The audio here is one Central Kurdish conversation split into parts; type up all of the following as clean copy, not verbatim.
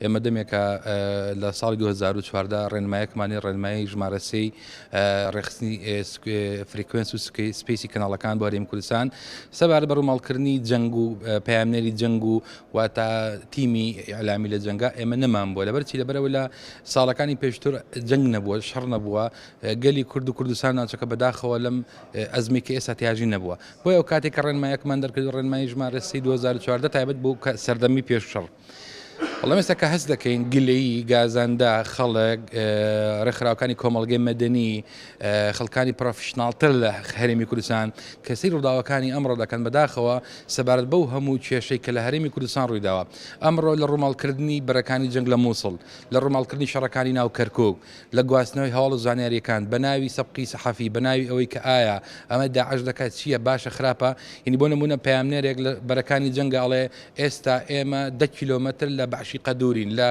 ئێمە دەمێکە لە ساڵی 2014 ڕێنمایەکمان هەیە، ڕێنمایی ژمارە سێی ڕێکخستنی frequency و space ی کەناڵەکان بۆ هەرێمی کوردستان سەبارەت بە ڕووماڵکردنی جەنگ و پەیامنێری جەنگ و واتە تیمی ئیعلامی لە جەنگا ئێمە نەمان بووە. لەبەر چی؟ لەبەرئەوەی لە ساڵەکانی پێشتر جەنگ نەبووە، شەڕ نەبووە، گەلی کورد و کوردستان ناوچەکە بەداخەوە لەم ئەزمەی کە ئێستا تیاژی نەبووە. بۆیە ئەو کاتێک کە ڕێنمایەکمان دەرکرد، ڕێنمایی ژمارە سێی 2014 تایبەت بوو کە سەردەمی پێش شەڕ. بەڵام ئێستا کە هەست دەکەین گلەیی، گازاندە، خەڵک، ڕێکخراوەکانی کۆمەڵگەی مەدەنی، خەڵکانی پرۆفیشناڵتر لە هەرێمی کوردستان کە سەیری ڕووداوەکانی ئەمڕۆ دەکەن بەداخەوە سەبارەت بەو هەموو کێشەی کە لە هەرێمی کوردستان ڕوویداوە ئەمڕۆ لە ڕووماڵکردنی بەرەکانی جەنگ لە مووسڵ، لە ڕووماڵکردنی شەڕەکانی ناو کەرکووک، لە گواستنەوەی هەواڵ و زانیارییەکان بە ناوی سەبقی سەحەفی، بە ناوی ئەوەی کە ئایا ئەمە داعش دەکات چییە باشە خراپە، یانی بۆ نموونە پەیامنێرێک لە بەرەکانی جەنگە ئەڵێ ئێستا ئێمە دە کیلۆمەتر لە بەعشیقە دوورین، لە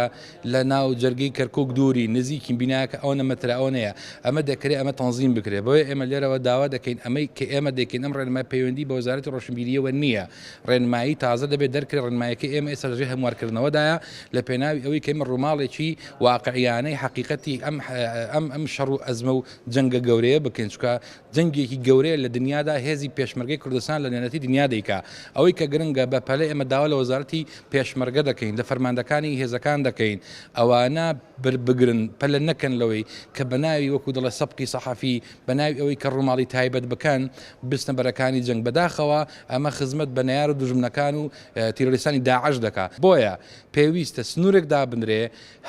لە ناو جەرگەی کەرکووک دوورین، نزیکین، بینایەکە ئەوەنە مەترە ئەوەنەیە، ئەمە دەکرێ ئەمە تەنزیم بکرێ، بۆیە ئێمە لێرەوە داوا دەکەین ئەمەی کە ئێمە دەیکەین ئەم ڕێنمایە پەیوەندی بە وەزارەتی ڕۆشنبیرییەوە نییە، ڕێنمایی تازە دەبێت دەرکرێت، ڕێنمایەکەی ئێمە ئێستا لەژێر هەموارکردنەوەدایە لە پێناوی ئەوەی کە ئێمە ڕووماڵێکی واقعیانەی حەقیقەتی ئەم ئەم ئەم شەڕ و ئەزمە و جەنگە گەورەیە بکەین، چونکە جەنگێکی گەورەیە لە دنیادا هێزی پێشمەرگەی کوردستان لە نوێنەرەتی دنیا دەیکا، ئەوەی کە گرنگە بە پەلە ئێمە داوا لە وەزارەتی پێشمەرگە دەکەین، لە فەرماندەکانی هێزەکان دەکەین ئەوانە بگرن، پەلە نەکەن لەوەی کە بە ناوی وەکو دەڵێ سەبقی سەحەفی، بە ناوی ئەوەی کە ڕووماڵی تایبەت بکەن بچنە بەرەکانی جەنگ، بەداخەوە ئەمە خزمەت بە نەیار و دوژمنەکان و تیرۆریستانی داعش دەکا، بۆیە پێویستە سنوورێک دابنرێ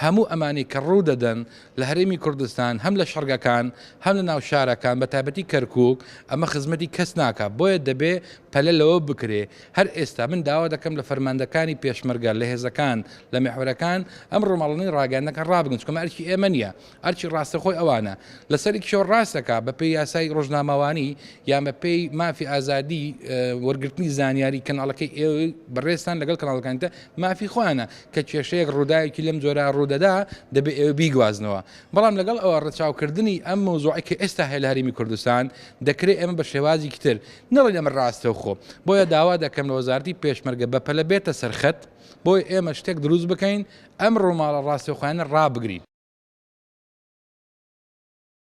هەموو ئەمانەی کە ڕوو دەدەن لە هەرێمی کوردستان هەم لە شەڕگەکان هەم لە ناو شارەکان بە تایبەتی کەرکوک ئەمە خزمەتی کەس ناکا بۆیە دەبێ پەلە لەوە بکرێ هەر ئێستا من داوا دەکەم لە فەرماندەکانی پێشمەرگە لە هێزەکان لە میحوەرەکان ئەم ڕووماڵانەی ڕاگەیاندنەکان ڕابگرن چونکە ئەمە ئەرکی ئێمە نیە ئەرکی ڕاستەخۆی ئەوانە لەسەرێکیشەوە ڕاست دەکا بە پێی یاسای ڕۆژنامەوانی یان بە پێی مافی ئازادی وەرگرتنی زانیاری کەناڵەکەی ئێوەی بەڕێزتان لەگەڵ کەناڵەکانی تر مافی خۆیانە کە کێشەیەک ڕووداوێکی لەم جۆرە ڕوودەدا دەبێ ئێوە بیگوازنەوە بەڵام لەگەڵ ئەوە ڕەچاوکردنی ئەم مەوزوعەی کە ئێستا هەیە لە هەرێمی کوردستان دەکرێ ئێمە بە شێوازێکی تر نەڵێین ئەمە ڕاستەوخۆ بۆیە داوا دەکەم لە وەزارەتی پێشمەرگە بەپەلە بێتە سەر خەت بۆی ئێمە شتێک دروست بکەین ئەم ڕووماڵە ڕاستەوخۆیانە ڕابگرین.